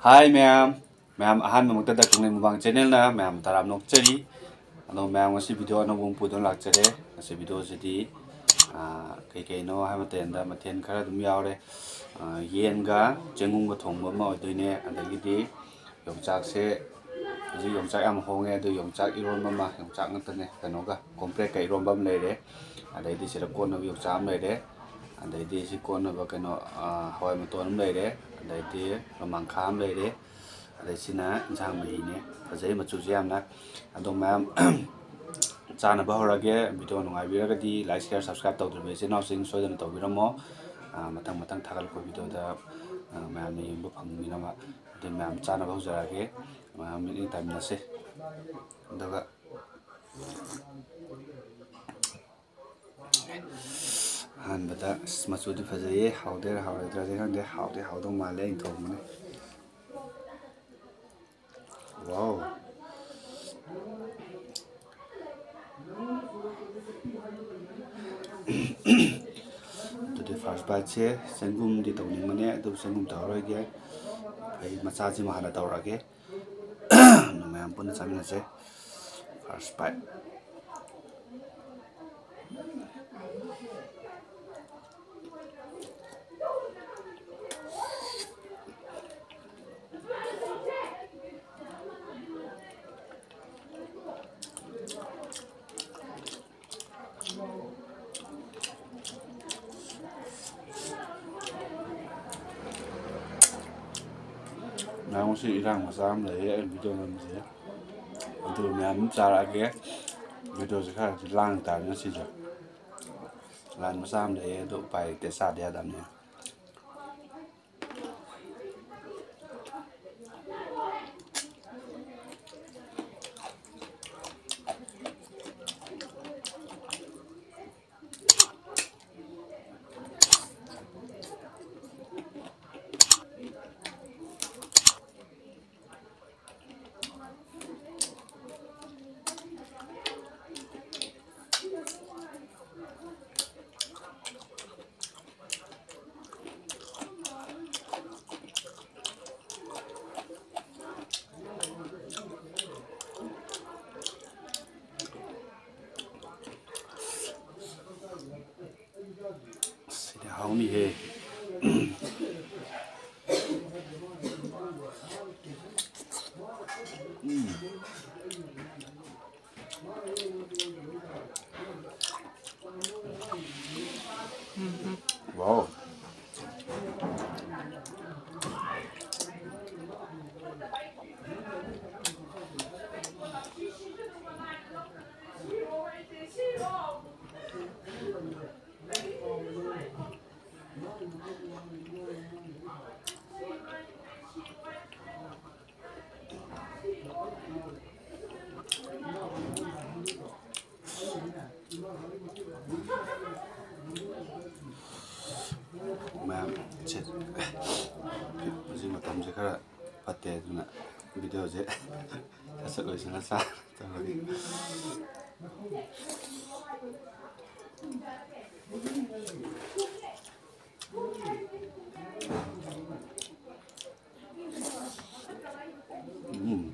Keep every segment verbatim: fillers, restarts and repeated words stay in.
ꯍꯥꯏ ꯃꯌꯥꯝ, ꯃꯌꯥꯝ ꯑꯍꯥꯟꯕꯃꯛꯇꯗ ꯀꯪꯂꯩ ꯃꯨꯛꯕꯥꯡ ꯆꯦꯅꯦꯜꯅ ꯃꯌꯥꯝ ꯇꯔꯥꯝꯅ ꯑꯣꯛꯆꯔꯤ꯫ ꯑꯗꯣ ꯃꯌꯥꯝ ꯉꯁꯤ ꯚꯤꯗꯤꯑꯣ ꯑꯅꯧꯕ ꯑꯃ ꯄꯨꯗꯨꯅ ꯂꯥꯛꯆꯔꯦ꯫ ꯉꯁꯤ ꯚꯤꯗꯤꯑꯣꯁꯤꯗꯤ, ꯑꯥ, ꯀꯩ ꯀꯩꯅꯣ ꯍꯥꯏꯕ ꯃꯇꯝꯗ ꯃꯊꯦꯜ ꯈꯔ ꯑꯗꯨꯝ ꯌꯥꯎꯔꯦ꯫ ꯑꯥ, ꯌꯦꯟꯒ ꯆꯦꯡꯒꯨꯝꯒ ꯊꯣꯡꯕ ꯑꯃ ꯑꯣꯏꯗꯣꯏꯅꯦ꯫ ꯑꯗꯒꯤꯗꯤ ꯌꯣꯡꯆꯥꯛꯁꯦ, ꯍꯧꯖꯤꯛ ꯌꯣꯡꯆꯥꯛ ꯌꯥꯝ ꯍꯣꯡꯉꯦ, ꯑꯗꯨ ꯌꯣꯡꯆꯥꯛ ꯏꯔꯣꯟꯕ ꯑꯃ, ꯌꯣꯡꯆꯥꯛ ꯉꯥꯛꯇꯅꯦ, ꯀꯩꯅꯣꯒ ꯀꯣꯝꯄ꯭ꯔꯦꯛꯀ ꯏꯔꯣꯟꯕ ꯑꯃ ꯂꯩꯔꯦ꯫ ꯑꯗꯩꯗꯤ ꯁꯤꯗ ꯀꯣꯠꯅꯕ ꯌꯣꯡꯆꯥꯛ ꯑꯃ ꯂꯩꯔꯦ꯫ ꯑꯗꯩꯗꯤ ꯁꯤ ꯀꯣꯠꯅꯕ ꯀꯩꯅꯣ, ꯑꯥ, ꯍꯋꯥꯏ ꯃꯇꯣꯟ ꯑꯃ ꯂꯩꯔꯦ꯫ ꯑꯗꯩꯗꯤ ꯅꯣꯡꯃꯥꯡꯈꯥ ꯑꯃ ꯂꯩꯔꯦ꯫ ꯑꯗꯩ ꯁꯤꯅ ꯏꯟꯁꯥꯡ ꯃꯍꯤꯅꯦ꯫ ꯐꯖꯩ ꯃꯆꯨꯁꯦ ꯌꯥꯝꯅ꯫ ꯑꯗꯣ ꯃꯌꯥꯝ ꯆꯥꯅꯕ ꯍꯧꯔꯒꯦ꯫ ꯚꯤꯗꯤꯑꯣ ꯅꯨꯡꯉꯥꯏꯕꯤꯔꯒꯗꯤ like, share, subscribe ꯇꯧꯗ꯭ꯔꯤꯕ ꯏꯆꯤꯟ ꯏꯅꯥꯎꯁꯤꯡ ꯁꯣꯏꯗꯅ ꯇꯧꯕꯤꯔꯝꯃꯣ꯫ ꯑꯥ, ꯃꯊꯪ ꯃꯊꯪ ꯊꯥꯒꯠꯂꯛꯄ ꯚꯤꯗꯤꯑꯣꯗ, ꯑꯥ, ꯃꯌꯥꯝꯅ ꯌꯦꯡꯕ ꯐꯪꯕꯤꯅꯕ꯫ ꯑꯗꯨ ꯃꯌꯥꯝ ꯆꯥꯅꯕ ꯍꯧꯖꯔꯛꯑꯒꯦ꯫ ꯃꯌꯥꯝ ꯃꯤꯠꯌꯦꯡ ꯇꯥꯃꯤꯟꯅꯁꯦ꯫ ꯑꯗꯨꯒ ꯑꯍꯥꯟꯕꯗ, ꯑꯁ, ꯃꯆꯨꯗꯤ ꯐꯖꯩꯌꯦ꯫ ꯍꯥꯎꯗꯣꯏꯔꯥ ꯍꯥꯎꯔꯣꯏꯗ꯭ꯔꯗꯤ ꯈꯪꯗꯦ꯫ ꯍꯥꯎꯗꯤ ꯍꯥꯎꯗꯧ ꯃꯥꯜꯂꯦ, ꯑꯩꯅ ꯊꯣꯡꯕꯅꯦ꯫ ꯋꯥꯎ꯫ ꯑꯗꯨꯗꯤ first biteꯁꯦ ꯆꯦꯡꯒꯨꯝꯗꯤ ꯇꯧꯅꯤꯡꯕꯅꯦ, ꯑꯗꯨ ꯆꯦꯡꯒꯨꯝ ꯇꯧꯔꯔꯣꯏꯒꯦ꯫ ꯑꯩ ꯃꯆꯥꯁꯤꯃ ꯍꯥꯟꯅ ꯇꯧꯔꯒꯦ꯫ ꯑꯗꯨ ꯃꯌꯥꯝ ꯄꯨꯟꯅ ꯆꯥꯃꯤꯟꯅꯁꯦ꯫ First bite꯫ ꯃꯌꯥꯝ, ꯉꯁꯤ ꯏꯔꯥꯡ ꯃꯆꯥ ꯑꯃ ꯂꯩꯌꯦ, ꯑꯩ ꯚꯤꯗꯤꯑꯣ ꯅꯝꯕꯁꯦ꯫ ꯑꯗꯨ ꯃꯌꯥꯝ ꯑꯗꯨꯝ ꯆꯥꯔꯛꯑꯒꯦ꯫ ꯚꯤꯗꯤꯑꯣꯁꯦ ꯈꯔꯗꯤ ꯂꯥꯡ ꯇꯥꯔꯦ ꯉꯁꯤꯁꯦ꯫ ꯂꯥꯟ ꯃꯆꯥ ꯑꯃ ꯂꯩꯌꯦ, ꯑꯗꯨ ꯎꯄꯥꯏ ꯂꯩꯇꯦ, ꯆꯥꯗ ꯌꯥꯗꯕꯅꯦ꯫ ꯍꯦ꯫ ꯎꯝ꯫ ꯎꯝ, ꯎꯝ꯫ ꯋꯥꯎ꯫ ꯃꯌꯥꯝ, ꯁꯦ, ꯍꯧꯖꯤꯛ ꯃꯇꯝꯁꯦ ꯈꯔ ꯐꯠꯇꯦ, ꯑꯗꯨꯅ ꯚꯤꯗꯤꯑꯣꯁꯦ ꯁꯠ ꯁꯠ ꯂꯣꯏꯁꯤꯜꯂ ꯆꯥ ꯇꯧꯔꯒꯦ꯫ ꯎꯝ꯫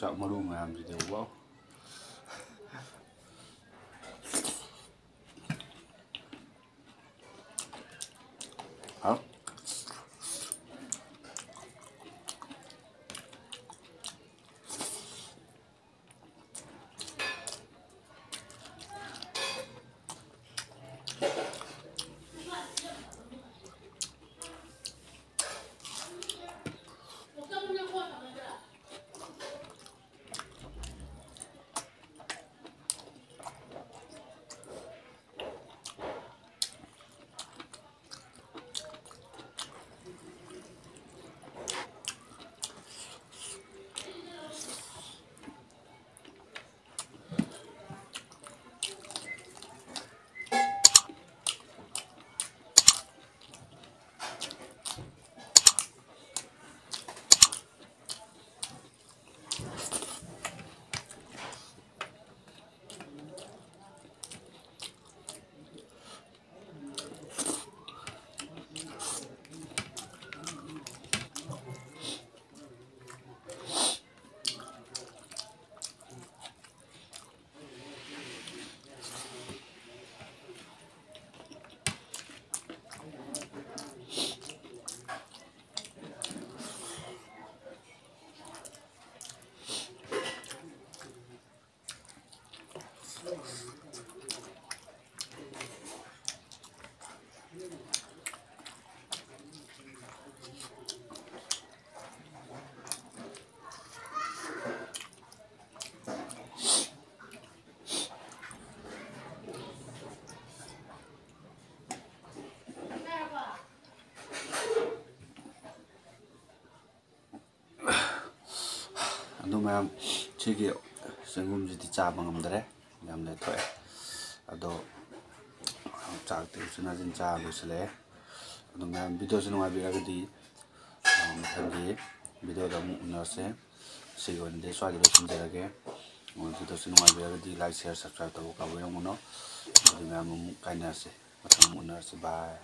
ꯆꯥꯛ ꯃꯔꯨ ꯃꯌꯥꯝꯁꯤꯗꯤ, ꯋꯥꯎ꯫ ꯍꯥꯎ꯫ ꯑꯗꯨ ꯃꯌꯥꯝ, ꯁꯤꯒꯤ ꯆꯦꯡꯒꯨꯝꯁꯤꯗꯤ ꯆꯥꯕ ꯉꯝꯗ꯭ꯔꯦ, ꯌꯥꯝ ꯂꯦꯊꯣꯛꯑꯦ꯫ ꯑꯗꯣ ꯆꯥꯛꯇꯤ ꯎꯆꯤꯟ ꯅꯥꯆꯤꯟ ꯆꯥ ꯂꯣꯏꯁꯤꯜꯂꯛꯑꯦ꯫ ꯑꯗꯨ ꯃꯌꯥꯝ, ꯚꯤꯗꯤꯑꯣꯁꯤ ꯅꯨꯡꯉꯥꯏꯕꯤꯔꯒꯗꯤ, ꯑ, ꯃꯊꯪꯒꯤ ꯚꯤꯗꯤꯑꯣꯗ ꯑꯃꯨꯛ ꯎꯅꯔꯁꯦ꯫ ꯁꯤꯒꯤ ꯑꯣꯏꯅꯗꯤ ꯁ꯭ꯋꯥꯏꯗ ꯂꯣꯏꯁꯤꯟꯖꯔꯒꯦ꯫ ꯑ, ꯚꯤꯗꯤꯑꯣꯁꯤ ꯅꯨꯡꯉꯥꯏꯕꯤꯔꯒꯗꯤ like, share, subscribe ꯇꯧꯕ ꯀꯥꯎꯕꯤꯔꯝꯒꯅꯨ꯫ ꯑꯗꯨꯗꯤ ꯃꯌꯥꯝ ꯑꯃꯨꯛ ꯀꯥꯏꯅꯔꯁꯦ, ꯃꯊꯪ ꯑꯃꯨꯛ ꯎꯅꯔꯁꯦ꯫ Bye꯫